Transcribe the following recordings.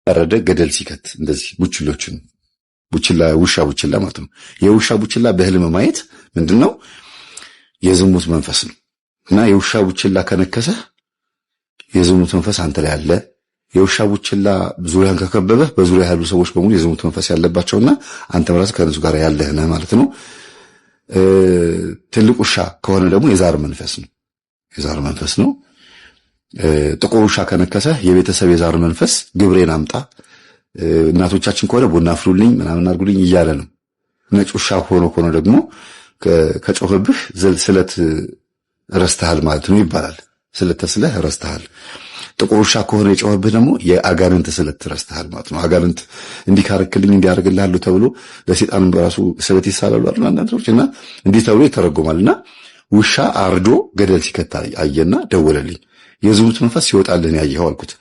ያረደ ገደል ሲከት እንደዚህ ቡችሎችን፣ ቡችላ፣ ውሻ ቡችላ ማለት ነው። የውሻ ቡችላ በህልም ማየት ምንድነው? የዝሙት መንፈስ ነው። እና የውሻ ቡችላ ከነከሰህ የዝሙት መንፈስ አንተ ላይ አለ። የውሻ ቡችላ ዙሪያን ከከበበህ በዙሪያ ያሉ ሰዎች በሙሉ የዝሙት መንፈስ ያለባቸውና አንተም ራስህ ከነሱ ጋር ያለህ ነህ ማለት ነው። ትልቅ ውሻ ከሆነ ደግሞ የዛር መንፈስ ነው። የዛር መንፈስ ነው። ጥቁር ውሻ ከነከሰህ የቤተሰብ የዛር መንፈስ ግብሬን አምጣ፣ እናቶቻችን ከሆነ ቡና አፍሉልኝ ምናምን አድርጉልኝ እያለ ነው። ነጭ ውሻ ሆኖ ከሆነ ደግሞ ከጮኸብህ ስለት ረስተሃል ማለት ነው ይባላል። ስለት ተስለህ ረስተሃል። ጥቁር ውሻ ከሆነ የጮኸብህ ደግሞ የአጋንንት ስለት ረስተሃል ማለት ነው። አጋንንት እንዲህ ካረክልኝ እንዲህ አደርግልሃለሁ ተብሎ ለሴጣን በራሱ ስለት ይሳላሉ አይደል አንዳንድ ሰዎች፣ እና እንዲህ ተብሎ ይተረጎማል። እና ውሻ አርዶ ገደል ሲከታ አየና ደወለልኝ። የዝሙት መንፈስ ሲወጣልን ያየኸው አልኩት።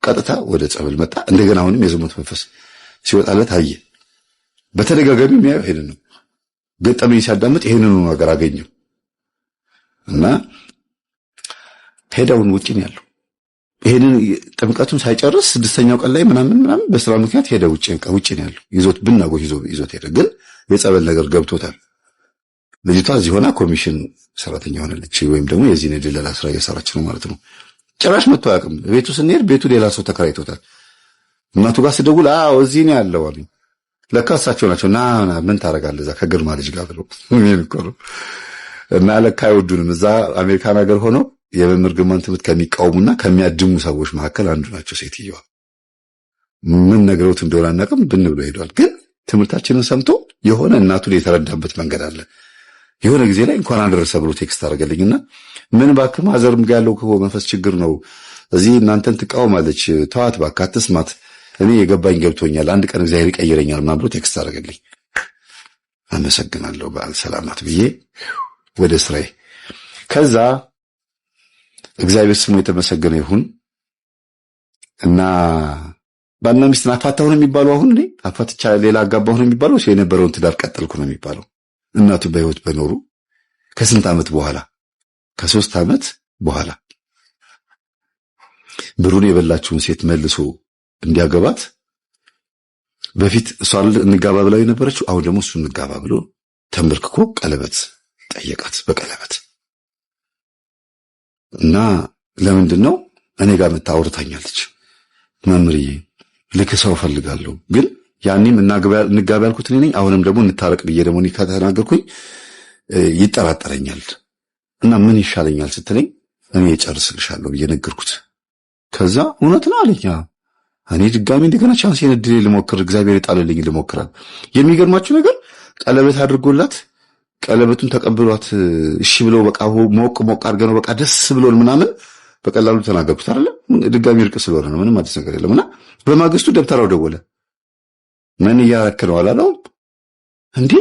ቀጥታ ወደ ጸበል መጣ። እንደገና አሁንም የዝሙት መንፈስ ሲወጣለት አየ። በተደጋጋሚ የሚያየው ይሄንን ነው። ገጠመኝ ሲያዳምጥ ይሄንኑ ነገር አገኘው እና ሄደውን ውጪ ነው ያለው። ይሄንን ጥምቀቱን ሳይጨርስ ስድስተኛው ቀን ላይ ምናምን ምናምን በስራ ምክንያት ሄደ፣ ውጪ ውጪ ነው ያለው። ይዞት ብናጎት ይዞት ሄደ። ግን የጸበል ነገር ገብቶታል። ልጅቷ እዚህ ሆና ኮሚሽን ሰራተኛ ሆነለች፣ ወይም ደግሞ የዚህን የድለላ ስራ እየሰራች ነው ማለት ነው። ጭራሽ መጥቶ አያውቅም። ቤቱ ስንሄድ ቤቱ ሌላ ሰው ተከራይቶታል። እናቱ ጋር ስደውል አዎ እዚህ ነው ያለው አሉኝ። ለካ እሳቸው ናቸው። ና ና ምን ታደርጋለህ እዛ ከግርማ ልጅ ጋር ብለው እኮ ነው። እና ለካ አይወዱንም። እዛ አሜሪካን ሀገር ሆነው የመምህር ግርማን ትምህርት ከሚቃወሙና ከሚያድሙ ሰዎች መካከል አንዱ ናቸው። ሴትየዋ ምን ነግረውት እንደሆነ አናውቅም፣ ብን ብሎ ሄዷል። ግን ትምህርታችንን ሰምቶ የሆነ እናቱን የተረዳበት መንገድ አለ። የሆነ ጊዜ ላይ እንኳን አደረሰ ብሎ text አደረገልኝና ምን እባክህ mother ም ጋር ያለው መንፈስ ችግር ነው፣ እዚህ እናንተን ትቃወማለች፣ ተዋት እባክህ አትስማት፣ እኔ የገባኝ ገብቶኛል፣ አንድ ቀን እግዚአብሔር ይቀይረኛል ምናምን ብሎ text አደረገልኝ። አመሰግናለሁ በዓል ሰላማት ብዬ ወደ ስራዬ። ከዛ እግዚአብሔር ስሙ የተመሰገነ ይሁን እና ባልና ሚስትን አፋታሁ ነው የሚባለው። አሁን እኔ አፋትቻ ሌላ አጋባሁ ነው የሚባለው፣ የነበረውን ትዳር ቀጠልኩ ነው የሚባለው። እናቱ በህይወት በኖሩ ከስንት ዓመት በኋላ፣ ከ3 ዓመት በኋላ ብሩን የበላችውን ሴት መልሶ እንዲያገባት፣ በፊት እሷ እንጋባ ብላው የነበረችው አሁን ደግሞ እሱ እንጋባ ብሎ ተንበርክኮ ቀለበት ጠየቃት በቀለበት። እና ለምንድን ነው እኔ ጋር መታ አውርታኛለች። መምህርዬ ልክ ሰው እፈልጋለሁ፣ ግን ያኔም እንጋባ ያልኩት እኔ ነኝ። አሁንም ደግሞ እንታረቅ ብዬ ደግሞ እኔ ከተናገርኩኝ ይጠራጠረኛል እና ምን ይሻለኛል ስትለኝ እኔ እጨርስልሻለሁ ብዬ ነገርኩት። ከዛ እውነት ነው አለኝ። እኔ ድጋሚ እንደገና chance እድሌ ልሞክር፣ እግዚአብሔር የጣለልኝ ልሞክራል። የሚገርማችሁ ነገር ቀለበት አድርጎላት ቀለበቱን ተቀብሏት እሺ ብሎ በቃ ሞቅ ሞቅ አድርገነው በቃ ደስ ብሎን ምናምን በቀላሉ ተናገርኩት አይደለ? ድጋሚ እርቅ ስለሆነ ነው፣ ምንም አዲስ ነገር የለም። እና በማግስቱ ደብተራው ደወለ። ምን እያረክ ነው አላለውም እንዴ?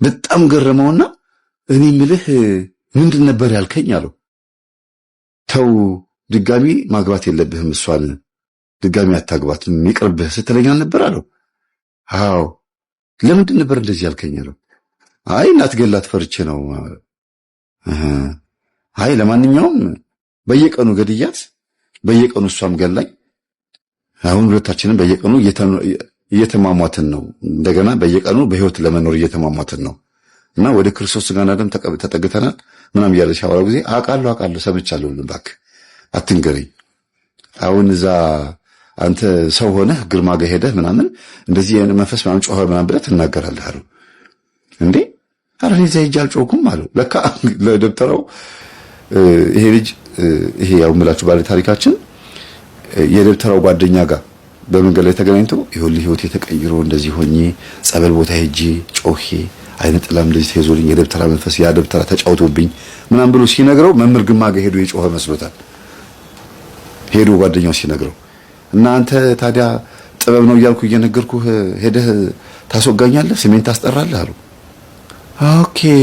በጣም ገረመውና እኔ ምልህ ምንድን ነበር ያልከኝ አለው። ተው ድጋሚ ማግባት የለብህም እሷን ድጋሚ አታግባት ይቅርብህ ስትለኝ አልነበር አለው። አዎ ለምንድን ነበር እንደዚህ ያልከኝ አለው። አይ እንዳትገላት ፈርቼ ነው። አይ ለማንኛውም በየቀኑ ገድያት በየቀኑ እሷም ገላኝ፣ አሁን ሁለታችንም በየቀኑ እየተሟሟትን ነው። እንደገና በየቀኑ በህይወት ለመኖር እየተሟሟትን ነው እና ወደ ክርስቶስ ስጋና ደም ተጠግተናል ምናምን እያለ ሲያወራ ጊዜ አውቃለሁ አውቃለሁ ሰምቻለሁ፣ እባክህ አትንገረኝ። አሁን እዛ አንተ ሰው ሆነህ ግርማ ጋር ሄደህ ምናምን እንደዚህ መንፈስ ምናምን ጮኸ ምናምን ብለህ ትናገራለህ አለው። እንዴ ኧረ እኔ እዛ ሄጄ አልጮህኩም አለው። ለካ ለደብተራው ይሄ ልጅ ይሄ ያው የምላችሁ ባለ ታሪካችን የደብተራው ጓደኛ ጋር በመንገድ ላይ ተገናኝቶ ይኸውልህ ህይወቴ ተቀይሮ እንደዚህ ሆኜ ጸበል ቦታ ሄጄ ጮሄ አይነ ጥላም እንደዚህ ተይዞልኝ የደብተራ መንፈስ ያ ደብተራ ተጫውቶብኝ ምናምን ብሎ ሲነግረው መምህር ግርማ ጋር ሄዶ የጮኸ መስሎታል። ሄዶ ጓደኛው ሲነግረው እና አንተ ታዲያ ጥበብ ነው እያልኩ እየነገርኩህ ሄደህ ታስወጋኛለህ፣ ስሜን ታስጠራለህ አሉ። okay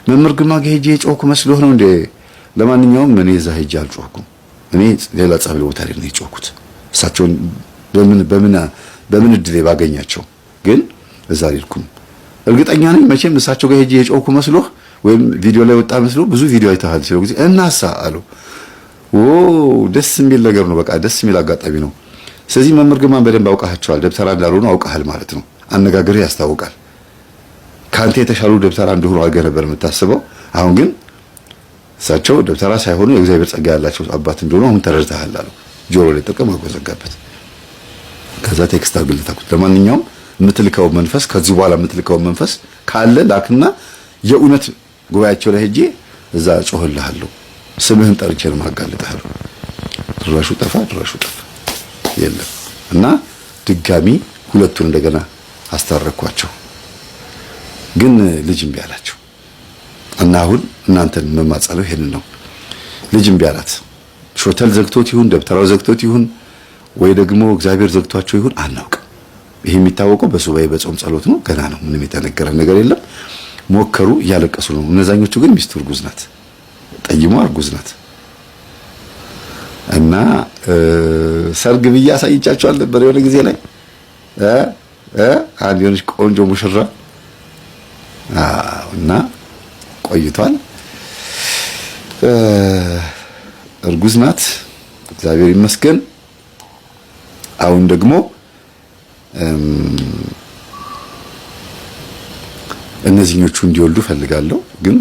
መምህር ግርማ ጋር ሄጄ የጮህኩ መስሎህ ነው እንዴ? ለማንኛውም እኔ እዛ ሄጄ አልጮህኩም። እኔ ሌላ ጸበል ቦታ ላይ ነው የጮህኩት። እሳቸውን በምን በምን በምን እድሌ ባገኛቸው ግን እዛ አልሄድኩም። እርግጠኛ ነኝ መቼም እሳቸው ጋር ሄጄ የጮህኩ መስሎህ ወይም ቪዲዮ ላይ ወጣ መስሎህ ብዙ ቪዲዮ አይተሃል ሲለው ጊዜ እናሳ አለው። ኦ ደስ የሚል ነገር ነው። በቃ ደስ የሚል አጋጣሚ ነው። ስለዚህ መምህር ግርማን በደንብ አውቃቸዋል። ደብተራ እንዳልሆኑ አውቃሃል ማለት ነው። አነጋገርህ ያስታውቃል። ከአንተ የተሻሉ ደብተራ እንደሆኑ አድርገህ ነበር የምታስበው። አሁን ግን እሳቸው ደብተራ ሳይሆኑ የእግዚአብሔር ጸጋ ያላቸው አባት እንደሆኑ አሁን ተረድተሃል አለው። ጆሮ ላይ ጥቅም አድርጎ ዘጋበት። ከዛ text አድርግለት አልኩት። ለማንኛውም የምትልከው መንፈስ ከዚህ በኋላ የምትልከው መንፈስ ካለ ላክና የእውነት ጉባኤያቸው ላይ ሄጄ እዛ ጮህልሃለሁ፣ ስምህን ጠርቼ ነው ማጋልጥሃለሁ። ድራሹ ጠፋ፣ ድራሹ ጠፋ፣ የለም። እና ድጋሚ ሁለቱን እንደገና አስታረኳቸው። ግን ልጅ እምቢ አላቸው። እና አሁን እናንተን የምማጸነው ይሄንን ነው። ልጅ እምቢ አላት። ሾተል ዘግቶት ይሁን ደብተራው ዘግቶት ይሁን ወይ ደግሞ እግዚአብሔር ዘግቷቸው ይሁን አናውቅም። ይሄ የሚታወቀው በሱባኤ በጾም ጸሎት ነው። ገና ነው። ምንም የተነገረ ነገር የለም። ሞከሩ፣ እያለቀሱ ነው። እነዛኞቹ ግን ሚስቱ እርጉዝ ናት፣ ጠይሟ እርጉዝ ናት። እና ሰርግ ብዬ አሳይቻቸዋል ነበር የሆነ ጊዜ ላይ አንድ የሆነች ቆንጆ ሙሽራ እና ቆይቷል። እርጉዝ ናት፣ እግዚአብሔር ይመስገን። አሁን ደግሞ እነዚህኞቹ እንዲወልዱ ፈልጋለሁ። ግን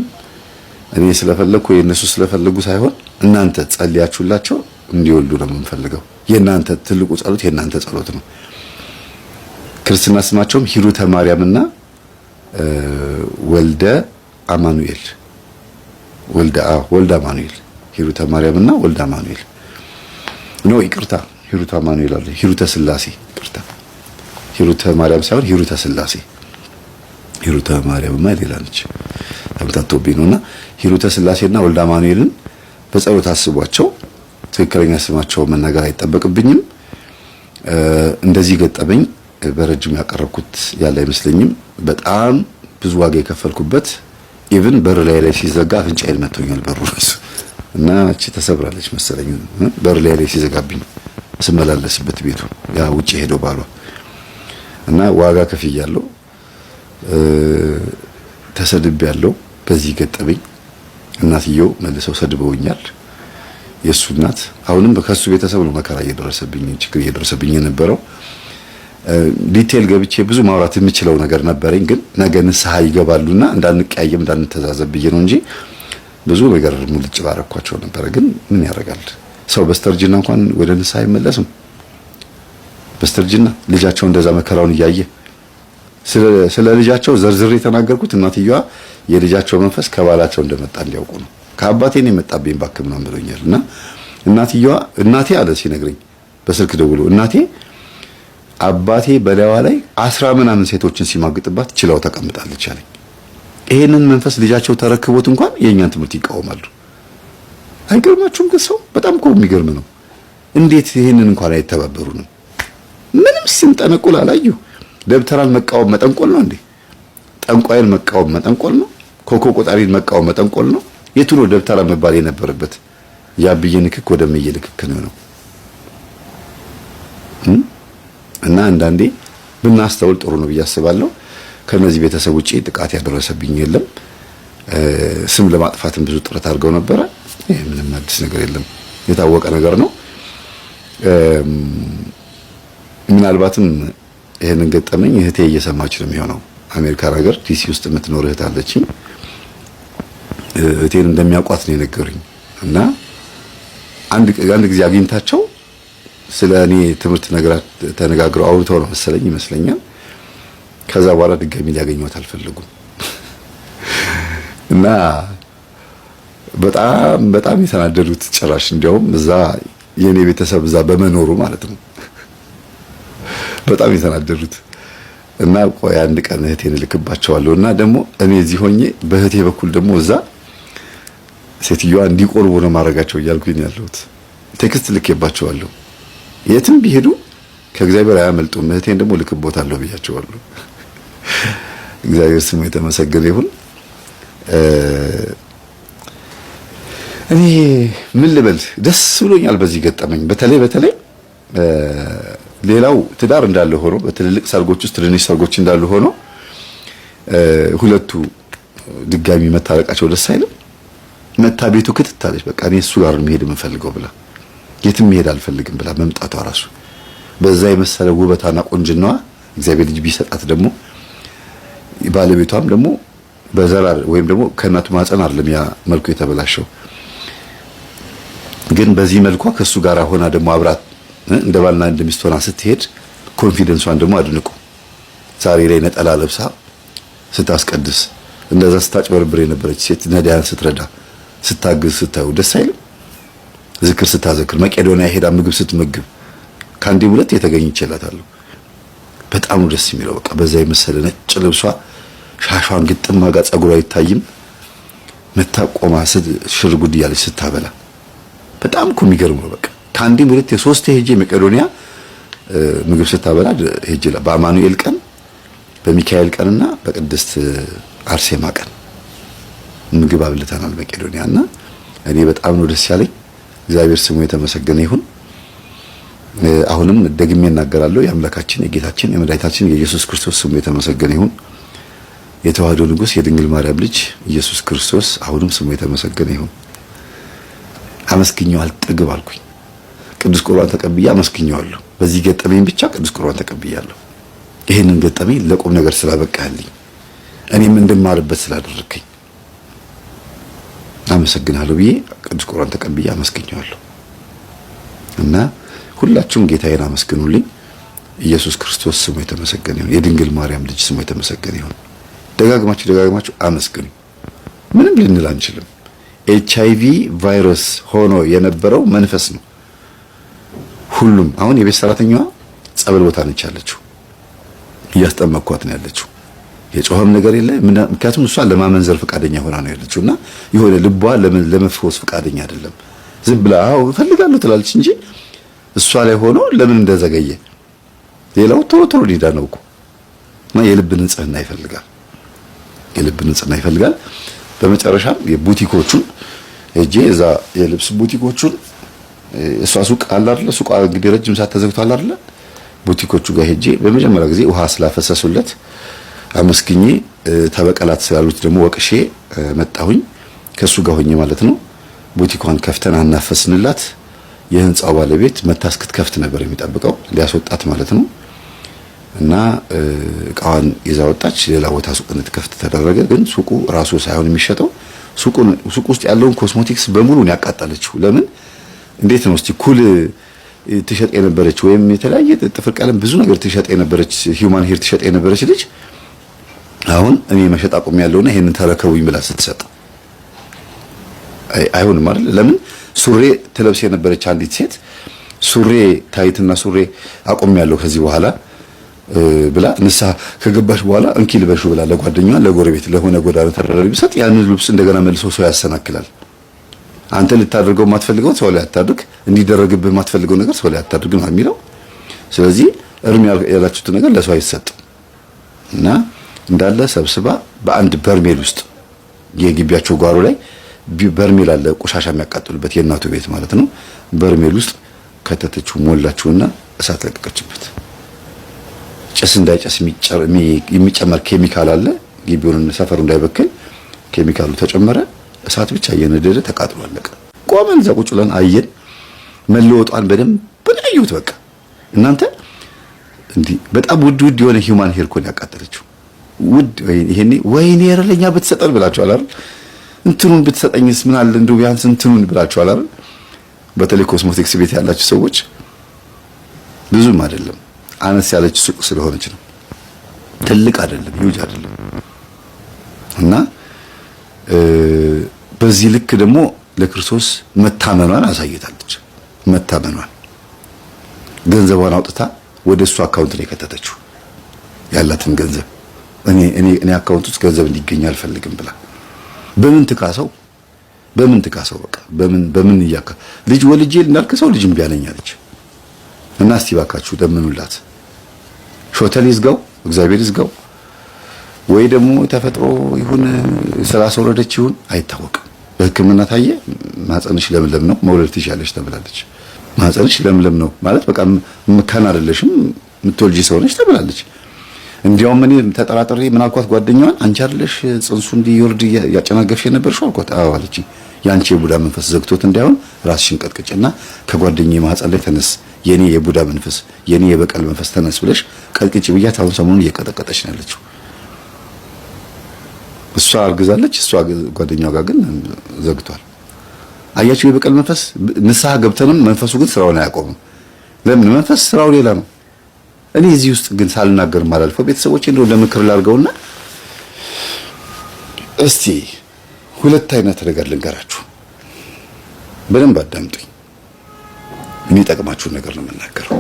እኔ ስለፈለኩ የእነሱ ስለፈለጉ ሳይሆን እናንተ ጸልያችሁላቸው እንዲወልዱ ነው የምንፈልገው። የእናንተ ትልቁ ጸሎት የእናንተ ጸሎት ነው። ክርስትና ስማቸውም ሂሩተ ማርያምና ወልደ አማኑኤል ወልደ አማኑኤል ሂሩተ ማርያምና ወልደ አማኑኤል no ይቅርታ፣ ሂሩተ አማኑኤል አለ ሂሩተ ስላሴ ይቅርታ፣ ሂሩተ ማርያም ሳይሆን ሂሩተ ስላሴ። ሂሩተ ማርያምማ ሌላ ነች፣ ተምታቶብኝ ነውና ሂሩተ ስላሴና ወልደ አማኑኤልን በጸሎት አስቧቸው። ትክክለኛ ስማቸው መናገር አይጠበቅብኝም። እንደዚህ ገጠመኝ በረጅሙ ያቀረብኩት ያለ አይመስለኝም። በጣም ብዙ ዋጋ የከፈልኩበት even በር ላይ ላይ ሲዘጋ አፍንጫዬን መቶኛል በሩ ራሱ እና እቺ ተሰብራለች መሰለኝ። በር ላይ ላይ ሲዘጋብኝ ስመላለስበት ቤቱ ያ ውጪ ሄደው ባሏ እና ዋጋ ከፍያለሁ፣ ተሰድቤያለሁ። በዚህ ገጠመኝ እናትየው መልሰው ሰድበውኛል። የእሱ እናት አሁንም ከሱ ቤተሰብ ነው መከራ እየደረሰብኝ ችግር እየደረሰብኝ የነበረው። detail ገብቼ ብዙ ማውራት የምችለው ነገር ነበረኝ፣ ግን ነገ ንስሐ ይገባሉና እንዳንቀያየም እንዳንተዛዘብ ብዬ ነው እንጂ ብዙ ነገር ሙልጭ ባረኳቸው ነበረ። ግን ምን ያደርጋል ሰው በስተርጅና እንኳን ወደ ንስሐ አይመለስም። በስተርጅና ልጃቸው እንደዛ መከራውን እያየ ስለ ልጃቸው ዘርዝሬ የተናገርኩት እናትየዋ የልጃቸው መንፈስ ከባላቸው እንደመጣ እንዲያውቁ ነው። ከአባቴ ነው የመጣብኝ እባክህ ምናምን ብሎኛል። እና እናትየዋ እናቴ አለ ሲነግረኝ በስልክ ደውሎ እናቴ አባቴ በላዋ ላይ 10 ምናምን ሴቶችን ሲማግጥባት ችላው ተቀምጣለች አለኝ። ይሄንን መንፈስ ልጃቸው ተረክቦት እንኳን የእኛን ትምህርት ይቃወማሉ። አይገርማችሁም? ግን ሰው በጣም እኮ የሚገርም ነው። እንዴት ይሄንን እንኳን አይተባበሩንም? ምንም ስንጠነቁል አላዩ። ደብተራን መቃወም መጠንቆል ነው እንዴ? ጠንቋይን መቃወም መጠንቆል ነው? ኮከብ ቆጣሪን መቃወም መጠንቆል ነው? የቱ ነው ደብተራ መባል የነበረበት? ያብዬ ንክክ ወደምዬ ንክክ ነው። እና አንዳንዴ ብናስተውል ጥሩ ነው ብዬ አስባለሁ። ከነዚህ ቤተሰብ ውጪ ጥቃት ያደረሰብኝ የለም። ስም ለማጥፋትም ብዙ ጥረት አድርገው ነበረ። ይሄ ምንም አዲስ ነገር የለም፣ የታወቀ ነገር ነው። ምናልባትም ይሄንን ገጠመኝ እህቴ እየሰማች ነው የሚሆነው። አሜሪካን ሀገር ዲሲ ውስጥ የምትኖር እህት አለችኝ። እህቴን እንደሚያውቋት ነው የነገሩኝ። እና አንድ ጊዜ አግኝታቸው ስለ እኔ ትምህርት ተነጋግረው አውርተው ነው መሰለኝ ይመስለኛል። ከዛ በኋላ ድጋሚ ሊያገኟት አልፈለጉም። እና በጣም በጣም የተናደዱት ጭራሽ እንዲያውም እዛ የኔ ቤተሰብ እዛ በመኖሩ ማለት ነው በጣም የተናደዱት። እና ቆይ አንድ ቀን እህቴን እልክባቸዋለሁ እና ደግሞ እኔ እዚህ ሆኜ በእህቴ በኩል ደግሞ እዛ ሴትዮዋ እንዲቆርቡ ነው ማድረጋቸው እያልኩኝ ያለሁት። text ልኬባቸዋለሁ። የትም ቢሄዱ ከእግዚአብሔር አያመልጡም። እህቴን ደግሞ ልክቦታለሁ ብያቸዋለሁ። እግዚአብሔር ስሙ የተመሰገነ ይሁን። እኔ ምን ልበል፣ ደስ ብሎኛል በዚህ ገጠመኝ። በተለይ በተለይ ሌላው ትዳር እንዳለ ሆኖ በትልልቅ ሰርጎች ውስጥ ትንንሽ ሰርጎች እንዳሉ ሆኖ ሁለቱ ድጋሚ መታረቃቸው ደስ አይልም? መታ ቤቱ ክትታለች። በቃ እኔ እሱ ጋር መሄድ የምፈልገው ብላ፣ የትም መሄድ አልፈልግም ብላ መምጣቷ ራሱ፣ በዛ የመሰለ ውበቷና ቆንጅናዋ እግዚአብሔር ልጅ ቢሰጣት ደግሞ፣ ባለቤቷም ደግሞ በዘር ወይም ደግሞ ከእናቱ ማህፀን አይደለም ያ መልኩ የተበላሸው፣ ግን በዚህ መልኳ ከሱ ጋር ሆና ደግሞ አብራት እንደ ባልና እንደ ሚስት ሆና ስትሄድ confidence ሷን ደግሞ አድንቁ። ዛሬ ላይ ነጠላ ለብሳ ስታስቀድስ፣ እንደዛ ስታጭበረብር የነበረች ሴት ነዳያን ስትረዳ፣ ስታግዝ ስታዩ ደስ አይልም? ዝክር ስታዘክር፣ መቄዶንያ ሄዳ ምግብ ስትመግብ ከአንዴም ሁለት የተገኝቼላታለሁ። በጣም ነው ደስ የሚለው። በቃ በዛ የመሰለ ነጭ ልብሷ ሻሿን ግጥም አድርጋ ጸጉሯ አይታይም፣ መታ ቆማ ሽር ጉድ እያለች ስታበላ በጣም እኮ የሚገርም ነው። በቃ ከአንዴም ሁለት የሶስት ሄጄ መቄዶንያ ምግብ ስታበላ ሄጄ፣ በአማኑኤል ቀን፣ በሚካኤል ቀንና በቅድስት አርሴማ ቀን ምግብ አብልተናል መቄዶንያ። እና እኔ በጣም ነው ደስ ያለኝ። እግዚአብሔር ስሙ የተመሰገነ ይሁን። አሁንም ደግሜ እናገራለሁ። የአምላካችን የጌታችን የመድኃኒታችን የኢየሱስ ክርስቶስ ስሙ የተመሰገነ ይሁን። የተዋህዶ ንጉሥ የድንግል ማርያም ልጅ ኢየሱስ ክርስቶስ አሁንም ስሙ የተመሰገነ ይሁን። አመስግኘው አልጠግብ አልኩኝ። ቅዱስ ቁርባን ተቀብዬ አመስግኘዋለሁ። በዚህ ገጠመኝ ብቻ ቅዱስ ቁርባን ተቀብያለሁ። ይሄንን ገጠመኝ ለቁም ነገር ስላበቃህልኝ፣ እኔም እንድማርበት ስላደረግከኝ አመሰግናለሁ ብዬ ቅዱስ ቁርባን ተቀብዬ አመስግኘዋለሁ። እና ሁላችሁም ጌታዬን አመስግኑልኝ። ኢየሱስ ክርስቶስ ስሙ የተመሰገነ ይሁን። የድንግል ማርያም ልጅ ስሙ የተመሰገነ ይሁን። ደጋግማችሁ ደጋግማችሁ አመስግኑ። ምንም ልንል አንችልም። HIV ቫይረስ ሆኖ የነበረው መንፈስ ነው። ሁሉም አሁን የቤት ሰራተኛዋ ጸበል ቦታ ነች ያለችው፣ እያስጠመቅኳት ነው ያለችው። የጮኸም ነገር የለ። ምክንያቱም እሷ ለማመንዘር ፈቃደኛ ሆና ነው ያለችው እና የሆነ ልቧ ለመፈወስ ፈቃደኛ አይደለም። ዝም ብላ አዎ እፈልጋለሁ ትላለች እንጂ እሷ ላይ ሆኖ ለምን እንደዘገየ፣ ሌላው ቶሎ ቶሎ ሊዳ ነው እኮ። እና የልብ ንጽህና ይፈልጋል። የልብ ንጽህና ይፈልጋል። በመጨረሻም የቡቲኮቹን ሄጄ እዛ የልብስ ቡቲኮቹን፣ እሷ ሱቅ አለ አይደለ? ሱቅ እንግዲህ ረጅም ሰዓት ተዘግቷል አይደለ? ቡቲኮቹ ጋር ሄጄ በመጀመሪያ ጊዜ ውሃ ስላፈሰሱለት አመስግኜ፣ ተበቀላት ስላሉት ደግሞ ወቅሼ መጣሁኝ። ከሱ ጋር ሆኜ ማለት ነው። ቡቲኳን ከፍተን አናፈስንላት። የህንፃው ባለቤት መታ እስክትከፍት ነበር የሚጠብቀው፣ ሊያስወጣት ማለት ነው። እና እቃዋን ይዛ ወጣች። ሌላ ቦታ ሱቅ እንድትከፍት ተደረገ። ግን ሱቁ ራሱ ሳይሆን የሚሸጠው፣ ሱቁ ውስጥ ያለውን ኮስሞቲክስ በሙሉ ነው ያቃጠለችው። ለምን? እንዴት ነው እስቲ ኩል ትሸጥ የነበረች ወይም የተለያየ ጥፍር ቀለም ብዙ ነገር ትሸጥ የነበረች፣ human hair ትሸጥ የነበረች ልጅ አሁን እኔ መሸጥ አቁሜያለሁና ይሄንን ተረከቡኝ ብላ ስትሰጥ አይሆንም አይደል? ለምን ሱሬ ትለብስ የነበረች አንዲት ሴት ሱሬ tight ና ሱሬ አቁሜያለሁ ከዚህ በኋላ ብላ ንስሐ ከገባሽ በኋላ እንኪ ልበሹ ብላ ለጓደኛዋ፣ ለጎረቤት፣ ለሆነ ጎዳና ተዳዳሪ ቢሰጥ ያንን ልብስ እንደገና መልሶ ሰው ያሰናክላል። አንተ ልታደርገው የማትፈልገው ሰው ላይ አታድርግ፣ እንዲደረግብህ የማትፈልገው ነገር ሰው ላይ አታድርግ ነው የሚለው። ስለዚህ እርም ያላችሁት ነገር ለሰው አይሰጥም። እና እንዳለ ሰብስባ በአንድ በርሜል ውስጥ፣ የግቢያቸው ጓሮ ላይ በርሜል አለ፣ ቆሻሻ የሚያቃጥሉበት የእናቱ ቤት ማለት ነው። በርሜል ውስጥ ከተተችው፣ ሞላችውና እሳት ለቀቀችበት። ጭስ እንዳይጨስ የሚጨመር ኬሚካል አለ፣ ግቢውን ሰፈሩ እንዳይበክል ኬሚካሉ ተጨመረ። እሳት ብቻ እየነደደ ተቃጥሎ አለቀ። ቆመን እዛ ቁጭ ብለን አየን። መለወጧን በደንብ አየሁት። በቃ እናንተ እንዲህ በጣም ውድ ውድ የሆነ human hair እኮ ነው ያቃጠለችው። ውድ ይሄኔ ወይኔ ኧረ ለኛ ብትሰጠን ብላችኋል አይደል? እንትኑን ብትሰጠኝስ ምን አለ እንደው ቢያንስ እንትኑን ብላችኋል አይደል? በተለይ ኮስሞቲክስ ቤት ያላችሁ ሰዎች። ብዙም አይደለም፣ አነስ ያለች ሱቅ ስለሆነች ነው። ትልቅ አይደለም፣ huge አይደለም። እና በዚህ ልክ ደግሞ ለክርስቶስ መታመኗን አሳይታለች። መታመኗን ገንዘቧን አውጥታ ወደ እሱ account ነው የከተተችው። ያላትን ገንዘብ እኔ account ውስጥ ገንዘብ እንዲገኝ አልፈልግም ብላ። በምን ትካሰው? በምን ትካሰው? በቃ በምን እያካ ልጅ ወልጄ እንዳልክሰው ልጅ እምቢ አለኝ አለች። እና እስቲ ባካችሁ ለምኑላት። ሾተል ይዝጋው፣ እግዚአብሔር ይዝጋው፣ ወይ ደግሞ ተፈጥሮ ይሁን ስላስወረደች ይሁን አይታወቅም። በሕክምና ታየ። ማህፀንሽ ለምለም ነው፣ መውለድ ትችያለሽ ተብላለች። ማህፀንሽ ለምለም ነው ማለት በቃ መካን አይደለሽም፣ የምትወልጂ ሰው ነሽ ተብላለች። እንዲያውም እኔ ተጠራጥሬ ምን አልኳት ጓደኛዋን፣ አንቺ አይደለሽ ጽንሱ እንዲወርድ ያጨናገፍሽ የነበርሽው አልኳት። አዎ አለችኝ። ያንቺ የቡዳ መንፈስ ዘግቶት እንዳይሆን ራስሽን ቀጥቅጭና ከጓደኛዬ ማህፀን ላይ ተነስ፣ የኔ የቡዳ መንፈስ፣ የኔ የበቀል መንፈስ ተነስ ብለሽ ቀጥቅጭ ብያት አሁን ሰሞኑን እየቀጠቀጠች ነው ያለችው። እሷ አርግዛለች። እሷ ጓደኛዋ ጋር ግን ዘግቷል። አያችሁ፣ የበቀል መንፈስ ንስሐ ገብተንም መንፈሱ ግን ስራውን አያቆምም። ለምን? መንፈስ ስራው ሌላ ነው። እኔ እዚህ ውስጥ ግን ሳልናገር ማላልፈው ቤተሰቦቼ እንደው ለምክር ላድርገውና እስቲ ሁለት አይነት ነገር ልንገራችሁ። በደንብ አዳምጡኝ። የሚጠቅማችሁን ነገር ነው የምናገረው።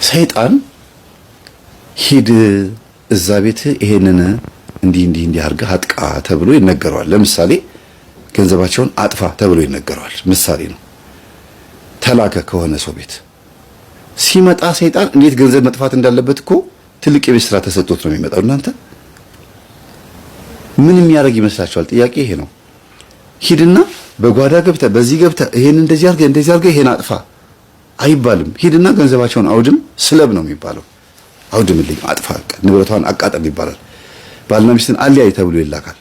ሰይጣን ሂድ እዛ ቤት ይሄንን እንዲህ እንዲህ እንዲህ አድርገህ አጥቃ ተብሎ ይነገረዋል። ለምሳሌ ገንዘባቸውን አጥፋ ተብሎ ይነገረዋል። ምሳሌ ነው። ተላከ ከሆነ ሰው ቤት ሲመጣ ሰይጣን እንዴት ገንዘብ መጥፋት እንዳለበት እኮ ትልቅ የቤት ስራ ተሰጥቶት ነው የሚመጣው። እናንተ ምን የሚያደርግ ይመስላችኋል? ጥያቄ ይሄ ነው። ሂድና በጓዳ ገብተህ በዚህ ገብተህ ይሄን እንደዚህ አድርገህ እንደዚህ አድርገህ ይሄን አጥፋ አይባልም። ሂድና ገንዘባቸውን አውድም ስለብ ነው የሚባለው። አውድምልኝ፣ አጥፋ፣ ንብረቷን አቃጠል ይባላል። ባልና ሚስትን አለያይ ተብሎ ይላካል።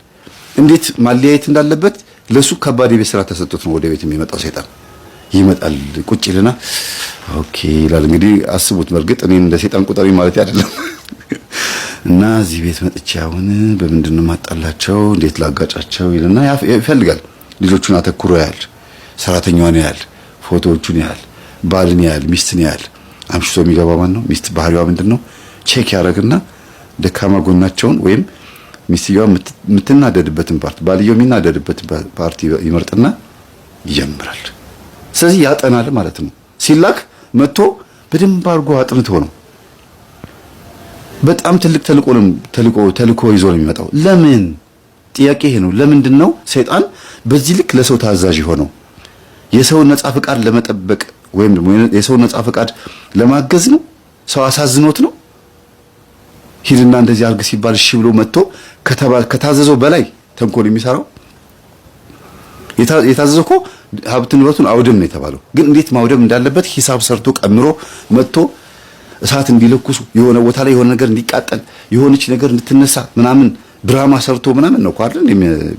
እንዴት ማለያየት እንዳለበት ለሱ ከባድ የቤት ስራ ተሰጥቶት ነው ወደ ቤት የሚመጣው። ሰይጣን ይመጣል፣ ቁጭ ይልና okay ይላል። እንግዲህ አስቡት። በእርግጥ እኔ እንደ ሰይጣን ቁጠሪ ማለት አይደለም። እና እዚህ ቤት መጥቼ አሁን በምንድን ነው የማጣላቸው፣ እንዴት ላጋጫቸው ይልና ይፈልጋል። ልጆቹን አተኩሮ ያያል፣ ሰራተኛዋን ያያል፣ ፎቶዎቹን ያያል፣ ባልን ያያል፣ ሚስትን ያያል። አምሽቶ የሚገባ ማን ነው? ሚስት ባህሪዋ ምንድን ነው? check ያደርግና ደካማ ጎናቸውን ወይም ሚስትየዋ የምትናደድበትን part፣ ባልየው የሚናደድበትን part ይመርጥና ይጀምራል። ስለዚህ ያጠናል ማለት ነው። ሲላክ መጥቶ በደንብ አድርጎ አጥንቶ ነው። በጣም ትልቅ ተልእኮ ይዞ ነው የሚመጣው። ለምን? ጥያቄ ይሄ ነው። ለምንድን ነው ሰይጣን በዚህ ልክ ለሰው ታዛዥ የሆነው? የሰውን ነፃ ፈቃድ ለመጠበቅ ወይም ደግሞ የሰውን ነፃ ፈቃድ ለማገዝ ነው? ሰው አሳዝኖት ነው? ሂድና እንደዚህ አድርግ ሲባል እሺ ብሎ መጥቶ ከታዘዘው በላይ ተንኮል የሚሰራው? የታዘዘው እኮ ሀብት ንብረቱን አውድም ነው የተባለው። ግን እንዴት ማውደም እንዳለበት ሂሳብ ሰርቶ ቀምሮ መጥቶ እሳት እንዲለኩሱ የሆነ ቦታ ላይ የሆነ ነገር እንዲቃጠል የሆነች ነገር እንድትነሳ ምናምን ድራማ ሰርቶ ምናምን ነው እኮ አይደል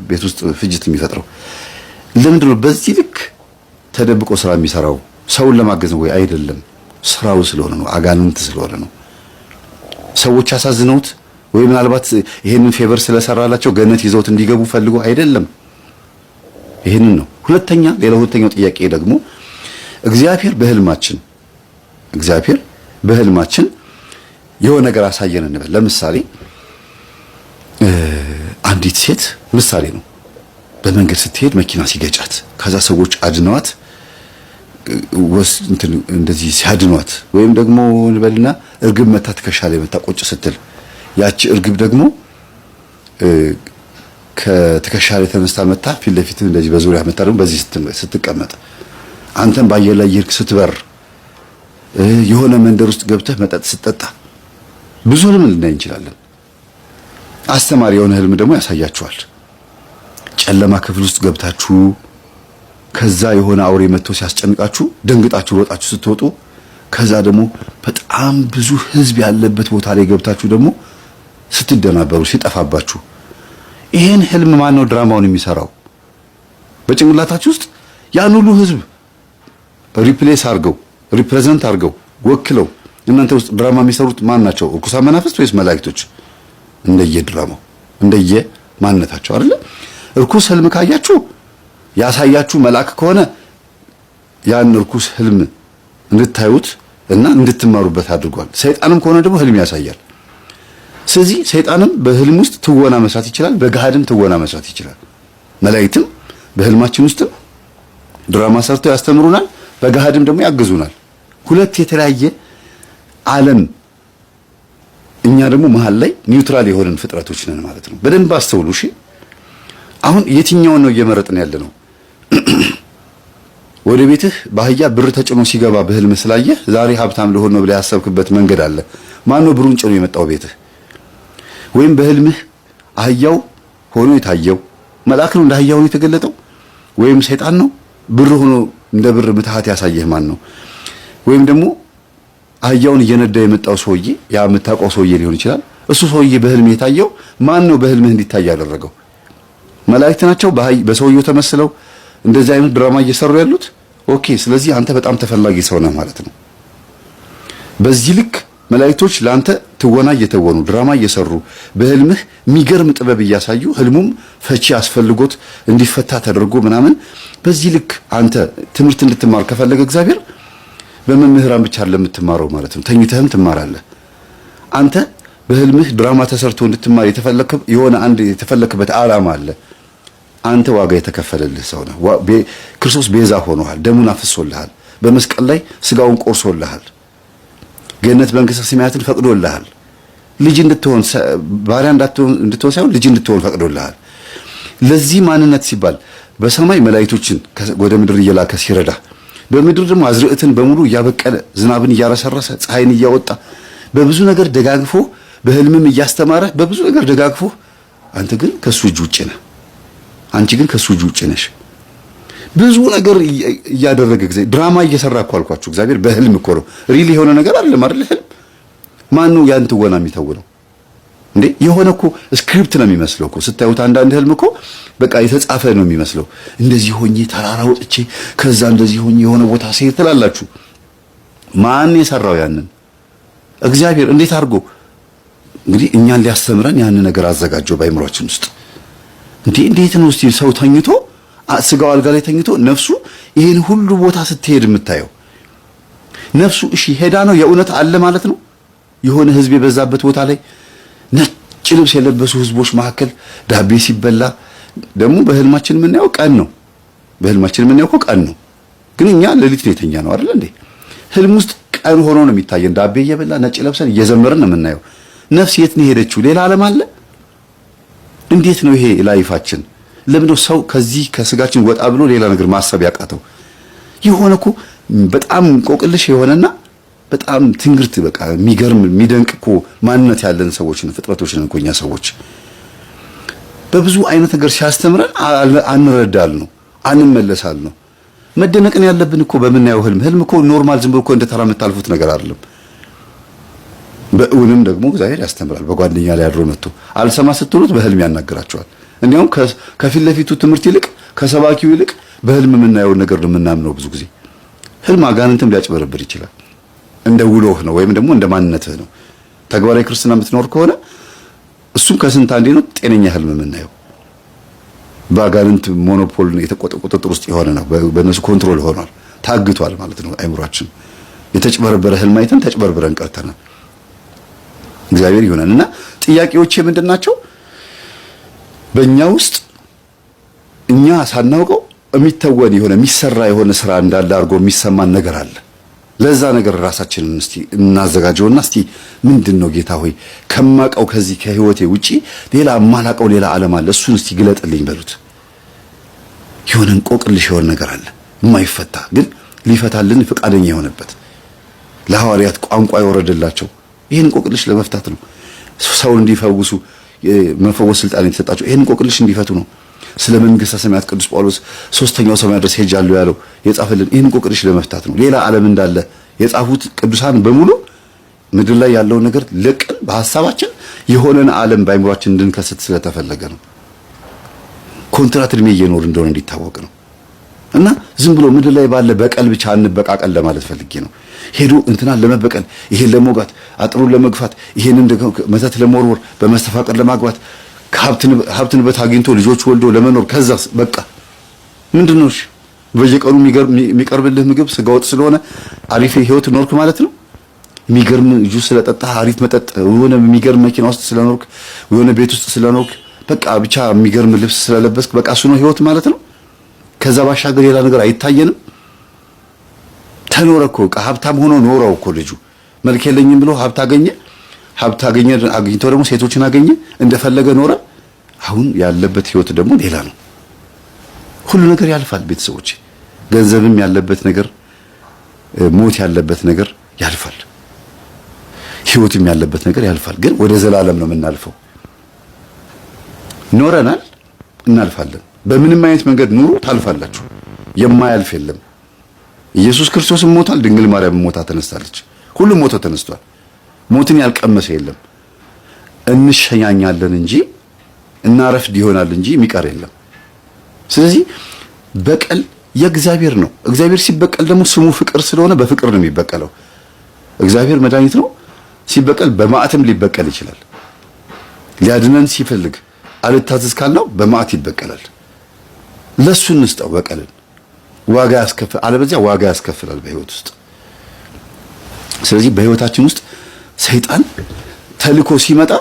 ቤት ውስጥ ፍጅት የሚፈጥረው። ለምንድን ነው በዚህ ልክ ተደብቆ ስራ የሚሰራው? ሰውን ለማገዝ ነው ወይ? አይደለም። ስራው ስለሆነ ነው። አጋንንት ስለሆነ ነው። ሰዎች አሳዝነውት ወይ ምናልባት ይሄንን favor ስለሰራላቸው ገነት ይዘውት እንዲገቡ ፈልጎ አይደለም። ይሄንን ነው። ሁለተኛ ሌላ ሁለተኛው ጥያቄ ደግሞ እግዚአብሔር በህልማችን የሆነ ነገር አሳየን እንበል። ለምሳሌ አንዲት ሴት ምሳሌ ነው፣ በመንገድ ስትሄድ መኪና ሲገጫት ከዛ ሰዎች አድነዋት እንደዚህ ሲያድኗት፣ ወይም ደግሞ እንበልና እርግብ መታ ትከሻ ላይ መታ ቁጭ ስትል ያቺ እርግብ ደግሞ ከትከሻ ላይ ተነስታ መታ ፊት ለፊት እንደዚህ በዙሪያ መታ ደግሞ በዚህ ስትቀመጥ፣ አንተም በአየር ላይ እየሄድክ ስትበር፣ የሆነ መንደር ውስጥ ገብተህ መጠጥ ስትጠጣ፣ ብዙ ህልም ልናይ እንችላለን። አስተማሪ የሆነ ህልም ደግሞ ያሳያችኋል። ጨለማ ክፍል ውስጥ ገብታችሁ ከዛ የሆነ አውሬ መጥቶ ሲያስጨንቃችሁ ደንግጣችሁ ሮጣችሁ ስትወጡ፣ ከዛ ደግሞ በጣም ብዙ ህዝብ ያለበት ቦታ ላይ ገብታችሁ ደግሞ ስትደናበሩ ሲጠፋባችሁ፣ ይሄን ህልም ማን ነው ድራማውን የሚሰራው? በጭንቅላታችሁ ውስጥ ያን ሁሉ ህዝብ replace አድርገው represent አድርገው ወክለው እናንተ ውስጥ ድራማ የሚሰሩት ማን ናቸው? እርኩሳን መናፍስት ወይስ መላእክቶች? እንደየ ድራማው እንደየ ማንነታቸው አይደለ? እርኩስ ህልም ካያችሁ ያሳያችሁ መልአክ ከሆነ ያን እርኩስ ህልም እንድታዩት እና እንድትማሩበት አድርጓል። ሰይጣንም ከሆነ ደግሞ ህልም ያሳያል። ስለዚህ ሰይጣንም በህልም ውስጥ ትወና መስራት ይችላል፣ በገሃድም ትወና መስራት ይችላል። መላእክትም በህልማችን ውስጥም ድራማ ሰርተው ያስተምሩናል፣ በገሃድም ደግሞ ያግዙናል። ሁለት የተለያየ ዓለም፣ እኛ ደግሞ መሀል ላይ neutral የሆንን ፍጥረቶች ነን ማለት ነው። በደንብ አስተውሉ እሺ። አሁን የትኛውን ነው እየመረጥን ያለ ነው? ወደ ቤትህ በአህያ ብር ተጭኖ ሲገባ በህልም ስላየህ ዛሬ ሀብታም ልሆን ነው ብለህ ያሰብክበት መንገድ አለ። ማን ነው ብሩን ጭኖ የመጣው ቤትህ? ወይም በህልምህ አህያው ሆኖ የታየው መልአክ ነው እንደ አህያ ሆኖ የተገለጠው? ወይም ሰይጣን ነው ብር ሆኖ እንደ ብር ምትሃት ያሳየህ ማን ነው? ወይም ደግሞ አህያውን እየነዳ የመጣው ሰውዬ ያ የምታውቀው ሰውዬ ሊሆን ይችላል። እሱ ሰውዬ በህልምህ የታየው ማን ነው? በህልምህ እንዲታይ ያደረገው መላእክት ናቸው በሰውየው ተመስለው እንደዚህ አይነት ድራማ እየሰሩ ያሉት። Okay፣ ስለዚህ አንተ በጣም ተፈላጊ ሰው ነህ ማለት ነው። በዚህ ልክ መላእክቶች ለአንተ ትወና እየተወኑ ድራማ እየሰሩ በህልምህ የሚገርም ጥበብ እያሳዩ ህልሙም ፈቺ አስፈልጎት እንዲፈታ ተደርጎ ምናምን በዚህ ልክ አንተ ትምህርት እንድትማር ከፈለገ እግዚአብሔር በመምህራን ብቻ ለምትማረው ማለት ነው። ተኝተህም ትማራለህ። አንተ በህልምህ ድራማ ተሰርቶ እንድትማር የተፈለክ የሆነ አንድ የተፈለክበት ዓላማ አለ። አንተ ዋጋ የተከፈለልህ ሰው ነህ። ክርስቶስ ቤዛ ሆኖሃል። ደሙን አፍሶልሃል። በመስቀል ላይ ስጋውን ቆርሶልሃል። ገነት መንግሥተ ሰማያትን ፈቅዶልሃል። ልጅ እንድትሆን፣ ባሪያ እንድትሆን ሳይሆን ልጅ እንድትሆን ፈቅዶልሃል። ለዚህ ማንነት ሲባል በሰማይ መላእክቶችን ወደ ምድር እየላከ ሲረዳ፣ በምድር ደግሞ አዝርዕትን በሙሉ እያበቀለ፣ ዝናብን እያረሰረሰ፣ ፀሐይን እያወጣ፣ በብዙ ነገር ደጋግፎ፣ በህልምም እያስተማረ፣ በብዙ ነገር ደጋግፎ፣ አንተ ግን ከሱ እጅ ውጭ ነህ። አንቺ ግን ከሱ እጅ ውጭ ነሽ። ብዙ ነገር እያደረገ ጊዜ ድራማ እየሰራ እኮ አልኳችሁ። እግዚአብሔር በህልም እኮ ነው። Real የሆነ ነገር አይደለም አይደል? ህልም ማን ነው ያን ትወና የሚተውነው እንዴ? የሆነ እኮ script ነው የሚመስለው እኮ ስታዩት። አንዳንድ ህልም እኮ በቃ የተጻፈ ነው የሚመስለው። እንደዚህ ሆኜ ተራራ ወጥቼ ከዛ እንደዚህ ሆኜ የሆነ ቦታ ስሄድ ትላላችሁ። ማን የሰራው ያንን? እግዚአብሔር። እንዴት አድርጎ እንግዲህ እኛን ሊያስተምረን ያንን ነገር አዘጋጀው በአይምሯችን ውስጥ። እንዴ፣ እንዴት ነው እስቲ ሰው ተኝቶ፣ ስጋው አልጋ ላይ ተኝቶ ነፍሱ ይሄን ሁሉ ቦታ ስትሄድ የምታየው? ነፍሱ እሺ ሄዳ ነው የእውነት አለ ማለት ነው። የሆነ ህዝብ የበዛበት ቦታ ላይ፣ ነጭ ልብስ የለበሱ ህዝቦች መካከል ዳቤ ሲበላ፣ ደግሞ በህልማችን የምናየው ቀን ነው። በህልማችን የምናየው እኮ ቀን ነው፣ ግን እኛ ሌሊት ነው የተኛ ነው አይደል እንዴ? ህልም ውስጥ ቀን ሆኖ ነው የሚታየን። ዳቤ እየበላ፣ ነጭ ለብሰን እየዘመርን ነው የምናየው። ነፍስ የት ነው የሄደችው? ሌላ ዓለም አለ? እንዴት ነው ይሄ life ኣችን? ለምንድነው ሰው ከዚህ ከስጋችን ወጣ ብሎ ሌላ ነገር ማሰብ ያቃተው? የሆነ እኮ በጣም እንቆቅልሽ የሆነና በጣም ትንግርት፣ በቃ የሚገርም የሚደንቅ እኮ ማንነት ያለን ሰዎች ነን፣ ፍጥረቶች ነን እኮ እኛ ሰዎች። በብዙ አይነት ነገር ሲያስተምረን አንረዳል ነው፣ አንመለሳል ነው። መደነቅን ያለብን እኮ በምናየው ህልም። ህልም እኮ normal ዝም ብሎ እኮ እንደ ተራ የምታልፉት ነገር አይደለም። በእውንም ደግሞ እግዚአብሔር ያስተምራል። በጓደኛ ላይ አድሮ መጥቶ አልሰማ ስትሉት በህልም ያናግራቸዋል። እንዲያውም ከፊት ለፊቱ ትምህርት ይልቅ፣ ከሰባኪው ይልቅ በህልም የምናየውን ነገር ነው የምናምነው። ብዙ ጊዜ ህልም አጋንንትም ሊያጭበረብር ይችላል። እንደ ውሎህ ነው ወይም ደግሞ እንደ ማንነትህ ነው። ተግባራዊ ክርስትና የምትኖር ከሆነ እሱም ከስንት አንዴ ነው ጤነኛ ህልም የምናየው። በአጋንንት monopoly ቁጥጥር ውስጥ የሆነ ነው። በእነሱ control ሆኗል፣ ታግቷል ማለት ነው። አይምሯችን የተጭበረበረ ህልም አይተን ተጭበርብረን ቀርተናል። እግዚአብሔር ይሆናል። እና ጥያቄዎቼ ምንድን ናቸው? በእኛ ውስጥ እኛ ሳናውቀው የሚተወን የሆነ፣ የሚሰራ የሆነ ስራ እንዳለ አድርጎ የሚሰማን ነገር አለ። ለዛ ነገር ራሳችንን እስቲ እናዘጋጀውና እስቲ ምንድን ነው፣ ጌታ ሆይ፣ ከማቀው ከዚህ ከህይወቴ ውጪ ሌላ የማላቀው ሌላ ዓለም አለ፣ እሱን እስቲ ግለጥልኝ በሉት። የሆነ እንቆቅልሽ የሆነ ነገር አለ የማይፈታ፣ ግን ሊፈታልን ፈቃደኛ የሆነበት። ለሐዋርያት ቋንቋ የወረደላቸው ይህን እንቆቅልሽ ለመፍታት ነው። ሰውን እንዲፈውሱ መፈወስ ስልጣን የተሰጣቸው ይህን እንቆቅልሽ እንዲፈቱ ነው። ስለ መንግስተ ሰማያት ቅዱስ ጳውሎስ ሶስተኛው ሰማይ ድረስ ሄጃለሁ ያለው፣ የጻፈልን ይህን እንቆቅልሽ ለመፍታት ነው። ሌላ ዓለም እንዳለ የጻፉት ቅዱሳን በሙሉ ምድር ላይ ያለውን ነገር ለቀን በሐሳባችን የሆነን ዓለም በአይምሯችን እንድንከስት ስለተፈለገ ነው። ኮንትራት እድሜ እየኖር እንደሆነ እንዲታወቅ ነው። እና ዝም ብሎ ምድር ላይ ባለ በቀል ብቻ አንበቃቀል ለማለት ፈልጌ ነው። ሄዶ እንትናን ለመበቀል፣ ይሄን ለመውጋት፣ አጥሩን ለመግፋት፣ ይሄንን መተት ለመወርወር፣ በመስተፋቅር ለማግባት፣ ሀብት ንብረት አግኝቶ ልጆች ወልዶ ለመኖር፣ ከዛስ በቃ ምንድን ነው? እሺ በየቀኑ የሚቀርብልህ ምግብ ስጋ ወጥ ስለሆነ አሪፍ ህይወት ኖርክ ማለት ነው? የሚገርም ጁስ ስለጠጣህ፣ አሪፍ መጠጥ፣ የሆነ የሚገርም መኪና ውስጥ ስለኖርክ፣ የሆነ ቤት ውስጥ ስለኖርክ፣ በቃ ብቻ የሚገርም ልብስ ስለለበስክ በቃ እሱ ነው ህይወት ማለት ነው? ከዛ ባሻገር ሌላ ነገር አይታየንም። ተኖረ እኮ፣ በቃ ሀብታም ሆኖ ኖረው እኮ። ልጁ መልክ የለኝም ብሎ ሀብት አገኘ። ሀብት አገኘ፣ አግኝቶ ደግሞ ሴቶችን አገኘ፣ እንደፈለገ ኖረ። አሁን ያለበት ህይወት ደግሞ ሌላ ነው። ሁሉ ነገር ያልፋል ቤተሰቦች። ገንዘብም ያለበት ነገር፣ ሞት ያለበት ነገር ያልፋል። ህይወትም ያለበት ነገር ያልፋል። ግን ወደ ዘላለም ነው የምናልፈው። ኖረናል፣ እናልፋለን። በምንም አይነት መንገድ ኑሩ፣ ታልፋላችሁ። የማያልፍ የለም። ኢየሱስ ክርስቶስም ሞቷል። ድንግል ማርያም ሞታ ተነስታለች። ሁሉም ሞቶ ተነስቷል። ሞትን ያልቀመሰ የለም። እንሸኛኛለን እንጂ፣ እናረፍድ ይሆናል እንጂ የሚቀር የለም። ስለዚህ በቀል የእግዚአብሔር ነው። እግዚአብሔር ሲበቀል ደግሞ ስሙ ፍቅር ስለሆነ በፍቅር ነው የሚበቀለው። እግዚአብሔር መድኃኒት ነው። ሲበቀል በመዓትም ሊበቀል ይችላል። ሊያድነን ሲፈልግ አልታዘዝ ካልነው በመዓት ይበቀላል። ለሱ እንስጠው በቀልን። ዋጋ ያስከፍል፣ አለበዚያ ዋጋ ያስከፍላል በህይወት ውስጥ። ስለዚህ በህይወታችን ውስጥ ሰይጣን ተልኮ ሲመጣ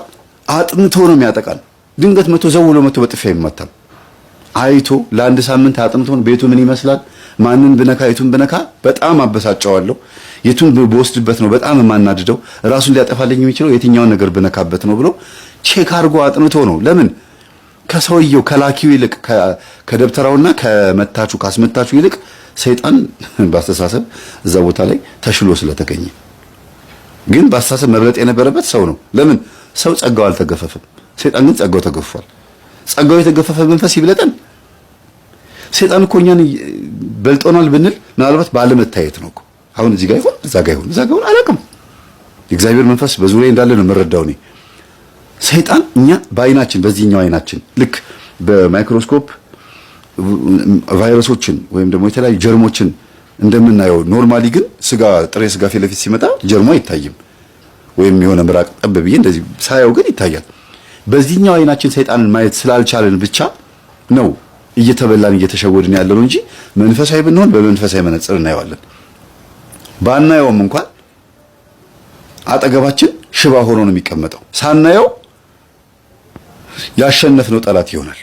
አጥንቶ ነው የሚያጠቃን። ድንገት መቶ ዘውሎ መቶ በጥፊ አይመታም። አይቶ ለአንድ ሳምንት አጥንቶን ቤቱ ምን ይመስላል፣ ማንን ብነካ የቱን ብነካ በጣም አበሳጨዋለሁ፣ የቱን በወስድበት ነው በጣም የማናድደው፣ ራሱን ሊያጠፋልኝ የሚችለው የትኛውን ነገር ብነካበት ነው ብሎ check አድርጎ አጥንቶ ነው። ለምን ከሰውየው ከላኪው ይልቅ ከደብተራውና ከመታቹ ካስመታቹ ይልቅ ሰይጣን በአስተሳሰብ እዛ ቦታ ላይ ተሽሎ ስለተገኘ፣ ግን በአስተሳሰብ መብለጥ የነበረበት ሰው ነው። ለምን ሰው ጸጋው አልተገፈፈም። ሰይጣን ግን ጸጋው ተገፏል። ጸጋው የተገፈፈ መንፈስ ይብለጠን። ሰይጣን እኮ እኛን በልጦናል ብንል ምናልባት ባለመታየት ነው እኮ። አሁን እዚህ ጋር ይሁን እዛ ጋር ይሁን እዛ ጋር ይሁን አላውቅም። የእግዚአብሔር መንፈስ በዙሪያ እንዳለ ነው የምረዳው እኔ። ሰይጣን እኛ በአይናችን በዚህኛው አይናችን ልክ በማይክሮስኮፕ ቫይረሶችን ወይም ደግሞ የተለያዩ ጀርሞችን እንደምናየው፣ normally ግን ስጋ ጥሬ ስጋ ፊት ለፊት ሲመጣ ጀርሞ አይታይም። ወይም የሆነ ምራቅ ጠብ ብዬ እንደዚህ ሳየው ግን ይታያል። በዚህኛው አይናችን ሰይጣንን ማየት ስላልቻልን ብቻ ነው እየተበላን እየተሸወድን ያለነው እንጂ መንፈሳዊ ብንሆን በመንፈሳዊ መነጽር እናየዋለን። ባናየውም እንኳን አጠገባችን ሽባ ሆኖ ነው የሚቀመጠው። ሳናየው ያሸነፍነው ጠላት ይሆናል።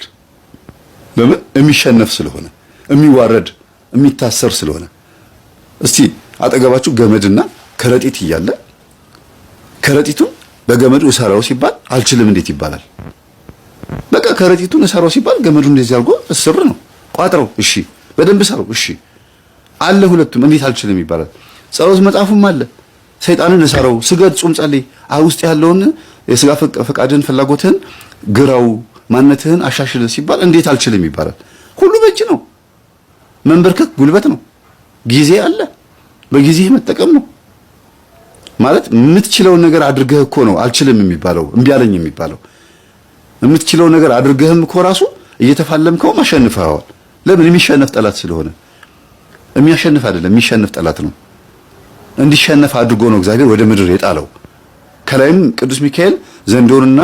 ለምን? የሚሸነፍ ስለሆነ፣ የሚዋረድ የሚታሰር ስለሆነ። እስቲ አጠገባችሁ ገመድና ከረጢት እያለ ከረጢቱን በገመዱ እሰራው ሲባል አልችልም እንዴት ይባላል? በቃ ከረጢቱን እሰራው ሲባል ገመዱ እንደዚህ አድርጎ እስር ነው። ቋጥረው፣ እሺ፣ በደንብ እሰራው፣ እሺ አለ። ሁለቱም እንዴት አልችልም ይባላል? ጸሎት መጽሐፉም አለ። ሰይጣንን እሰራው፣ ስገድ፣ ጹም፣ ጸልይ፣ ውስጥ ያለውን የስጋ ፈቃድን ፍላጎትህን ግራው፣ ማንነትህን አሻሽል ሲባል እንዴት አልችልም ይባላል? ሁሉ በእጅ ነው። መንበርከክ ጉልበት ነው። ጊዜ አለ። በጊዜ መጠቀም ነው። ማለት የምትችለውን ነገር አድርገህ እኮ ነው አልችልም የሚባለው፣ እምቢ አለኝ የሚባለው። የምትችለው ነገር አድርገህም እኮ ራሱ እየተፋለምከው አሸንፈኸዋል። ለምን? የሚሸነፍ ጠላት ስለሆነ። የሚያሸንፍ አይደለም፣ የሚሸነፍ ጠላት ነው። እንዲሸነፍ አድርጎ ነው እግዚአብሔር ወደ ምድር የጣለው። ከላይም ቅዱስ ሚካኤል ዘንዶንና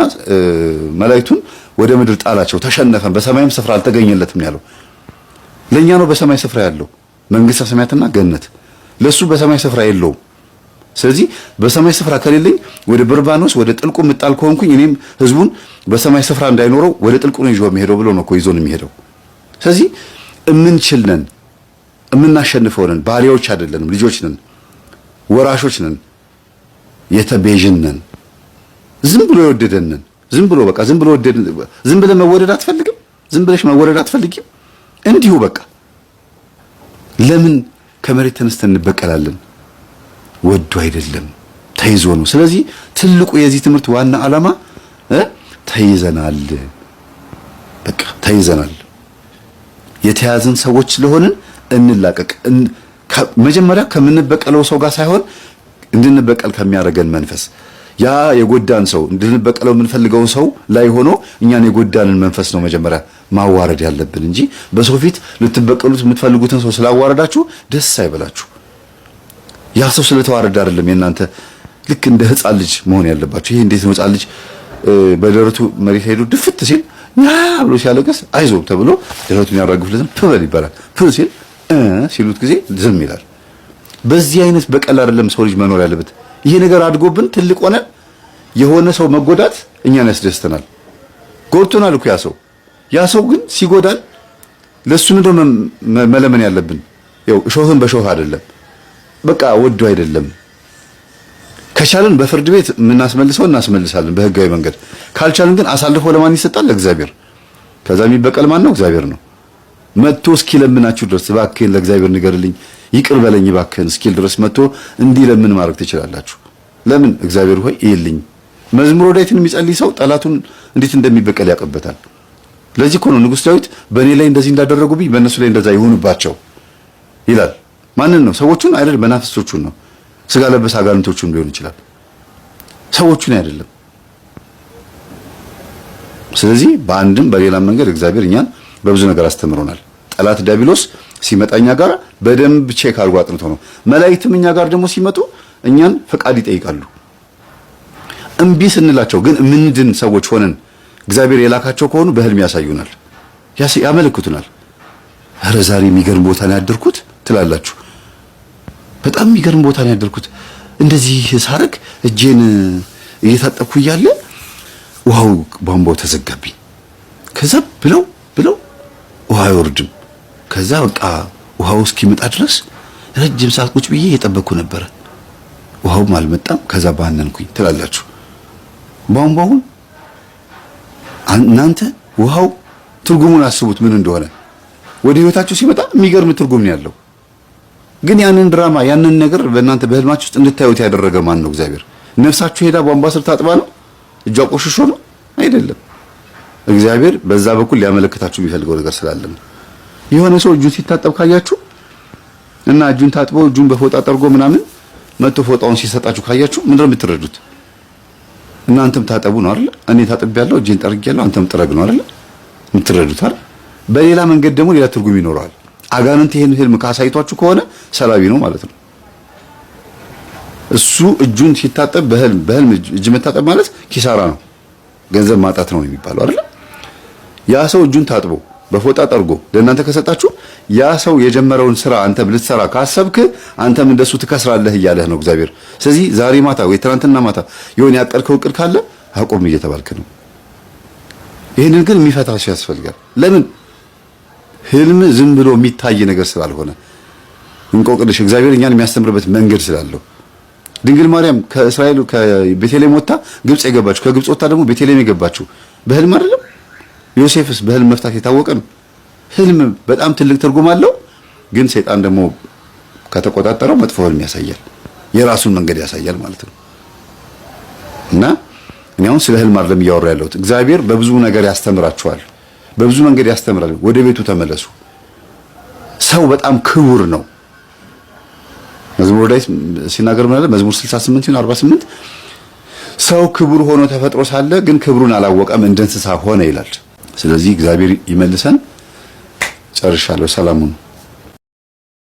መላእክቱን ወደ ምድር ጣላቸው፣ ተሸነፈ፣ በሰማይም ስፍራ አልተገኘለትም ያለው። ለኛ ነው በሰማይ ስፍራ ያለው መንግስተ ሰማያትና ገነት፣ ለሱ በሰማይ ስፍራ የለውም። ስለዚህ በሰማይ ስፍራ ከሌለኝ ወደ በርባኖስ ወደ ጥልቁ ምጣል ከሆንኩኝ እኔም ህዝቡን በሰማይ ስፍራ እንዳይኖረው ወደ ጥልቁ ነው ይዞ የሚሄደው ብሎ ነው እኮ ይዞ ነው የሚሄደው። ስለዚህ እምንችል ነን፣ እምናሸንፈው ነን። ባሪያዎች አይደለንም፣ ልጆች ነን፣ ወራሾች ነን፣ የተቤዥን ነን። ዝም ብሎ የወደደን ነን። ዝም ብሎ በቃ ዝም ብሎ ወደደን። ዝም ብለህ መወደድ አትፈልግም? ዝም ብለሽ መወደድ አትፈልጊም? እንዲሁ በቃ ለምን ከመሬት ተነስተን እንበቀላለን? ወዶ አይደለም ተይዞ ነው። ስለዚህ ትልቁ የዚህ ትምህርት ዋና ዓላማ ተይዘናል፣ በቃ ተይዘናል። የተያዝን ሰዎች ስለሆንን እንላቀቅ። መጀመሪያ ከምንበቀለው ሰው ጋር ሳይሆን እንድንበቀል ከሚያደርገን መንፈስ፣ ያ የጎዳን ሰው እንድንበቀለው የምንፈልገው ሰው ላይ ሆኖ እኛን የጎዳንን መንፈስ ነው መጀመሪያ ማዋረድ ያለብን እንጂ በሰው ፊት ልትበቀሉት የምትፈልጉትን ሰው ስላዋረዳችሁ ደስ አይበላችሁ። ያ ሰው ስለተዋረደ አይደለም የእናንተ ልክ እንደ ሕፃን ልጅ መሆን ያለባችሁ። ይሄ እንዴት ነው? ሕፃን ልጅ በደረቱ መሬት ሄዶ ድፍት ሲል ያ ብሎ ሲያለቅስ አይዞህ ተብሎ ደረቱን ያራግፍለትን ፕበል ይባላል። ፕ ሲል ሲሉት ጊዜ ዝም ይላል። በዚህ አይነት በቀል አይደለም ሰው ልጅ መኖር ያለበት። ይሄ ነገር አድጎብን ትልቅ ሆነን የሆነ ሰው መጎዳት እኛን ያስደስተናል። ጎድቶናል እኮ ያ ሰው። ያ ሰው ግን ሲጎዳን ለሱ ምንድነው መለመን ያለብን? ያው እሾህን በሾህ አይደለም፣ በቃ ወዶ አይደለም። ከቻልን በፍርድ ቤት የምናስመልሰው እናስመልሳለን በህጋዊ መንገድ። ካልቻልን ግን አሳልፎ ለማን ይሰጣል? ለእግዚአብሔር። ከዛ የሚበቀል ማን ነው? እግዚአብሔር ነው። መጥቶ እስኪለምናችሁ ድረስ እባክህን ለእግዚአብሔር ንገርልኝ፣ ይቅር በለኝ እባክህን እስኪል ድረስ መጥቶ እንዲለምን ማድረግ ትችላላችሁ። ለምን? እግዚአብሔር ሆይ ይልኝ። መዝሙረ ዳዊትን የሚጸልይ ሰው ጠላቱን እንዴት እንደሚበቀል ያውቅበታል። ለዚህ እኮ ነው ንጉሥ ዳዊት በእኔ ላይ እንደዚህ እንዳደረጉብኝ በእነሱ ላይ እንደዛ ይሁንባቸው ይላል። ማንን ነው? ሰዎቹን አይደል፣ መናፍስቶቹን ነው። ስጋ ለበስ አጋንንቶቹን ሊሆን ይችላል፣ ሰዎቹን አይደለም። ስለዚህ በአንድም በሌላም መንገድ እግዚአብሔር እኛን በብዙ ነገር አስተምሮናል። ጠላት ዲያብሎስ ሲመጣ እኛ ጋር በደንብ check አድርጎ አጥንቶ ነው። መላእክትም እኛ ጋር ደግሞ ሲመጡ እኛን ፈቃድ ይጠይቃሉ። እምቢ ስንላቸው ግን ምንድን ሰዎች ሆነን እግዚአብሔር የላካቸው ከሆኑ በህልም ያሳዩናል፣ ያመለክቱናል። ኧረ ዛሬ የሚገርም ቦታ ነው ያደርኩት ትላላችሁ። በጣም የሚገርም ቦታ ነው ያደርኩት። እንደዚህ ሳረግ እጄን እየታጠብኩ እያለ ውሃው ቧንቧው ተዘጋብኝ። ከዛ ብለው ብለው ውሃ አይወርድም። ከዛ በቃ ውሃው እስኪመጣ ድረስ ረጅም ሰዓት ቁጭ ብዬ እየጠበቅኩ ነበረ። ውሃውም አልመጣም። ከዛ ባነንኩኝ ትላላችሁ። ቧንቧውን እናንተ ውሃው ትርጉሙን አስቡት ምን እንደሆነ። ወደ ህይወታችሁ ሲመጣ የሚገርም ትርጉም ነው ያለው። ግን ያንን ድራማ ያንን ነገር በእናንተ በህልማችሁ ውስጥ እንድታዩት ያደረገ ማን ነው? እግዚአብሔር። ነፍሳችሁ ሄዳ ቧንቧ ስር ታጥባ ነው? እጇ ቆሽሾ ነው? አይደለም። እግዚአብሔር በዛ በኩል ሊያመለክታችሁ የሚፈልገው ነገር ስላለ ነው። የሆነ ሰው እጁን ሲታጠብ ካያችሁ እና እጁን ታጥቦ እጁን በፎጣ ጠርጎ ምናምን መጥቶ ፎጣውን ሲሰጣችሁ ካያችሁ ምንድነው የምትረዱት? እናንተም ታጠቡ ነው አይደል? እኔ ታጥቤያለሁ፣ እጄን ጠርጌያለሁ፣ አንተም ጥረግ ነው አይደል የምትረዱት አይደል? በሌላ መንገድ ደግሞ ሌላ ትርጉም ይኖረዋል። አጋንንት ይሄን ህልም ካሳይቷችሁ ከሆነ ሰላቢ ነው ማለት ነው። እሱ እጁን ሲታጠብ በህልም እጅ መታጠብ ማለት ኪሳራ ነው፣ ገንዘብ ማጣት ነው የሚባለው አይደል? ያ ሰው እጁን ታጥቦ በፎጣ ጠርጎ ለእናንተ ከሰጣችሁ ያ ሰው የጀመረውን ስራ አንተም ልትሰራ ካሰብክ አንተም እንደሱ ትከስራለህ እያለህ ነው እግዚአብሔር። ስለዚህ ዛሬ ማታ ወይ ትናንትና ማታ የሆነ ያቀድከው እቅድ ካለ አቁም እየተባልክ ነው። ይህንን ግን የሚፈታ ሰው ያስፈልጋል። ለምን ህልም ዝም ብሎ የሚታይ ነገር ስላልሆነ እንቆቅልሽ እግዚአብሔር እኛን የሚያስተምርበት መንገድ ስላለው። ድንግል ማርያም ከእስራኤል ከቤተልሔም ወጥታ ግብጽ የገባችው፣ ከግብጽ ወጥታ ደግሞ ቤተልሔም የገባችው በህልም አይደለም? ዮሴፍስ በህልም መፍታት የታወቀ ነው። ህልም በጣም ትልቅ ትርጉም አለው። ግን ሰይጣን ደግሞ ከተቆጣጠረው መጥፎ ህልም ያሳያል፣ የራሱን መንገድ ያሳያል ማለት ነው። እና እኔ አሁን ስለ ህልም አይደለም እያወራ ያለሁት። እግዚአብሔር በብዙ ነገር ያስተምራችኋል፣ በብዙ መንገድ ያስተምራል። ወደ ቤቱ ተመለሱ። ሰው በጣም ክቡር ነው። መዝሙር ዳዊት ሲናገር ምን አለ? መዝሙር 68 ይሁን 48፣ ሰው ክቡር ሆኖ ተፈጥሮ ሳለ ግን ክብሩን አላወቀም፣ እንደ እንስሳ ሆነ ይላል። ስለዚህ እግዚአብሔር ይመልሰን። ጨርሻለሁ። ሰላሙን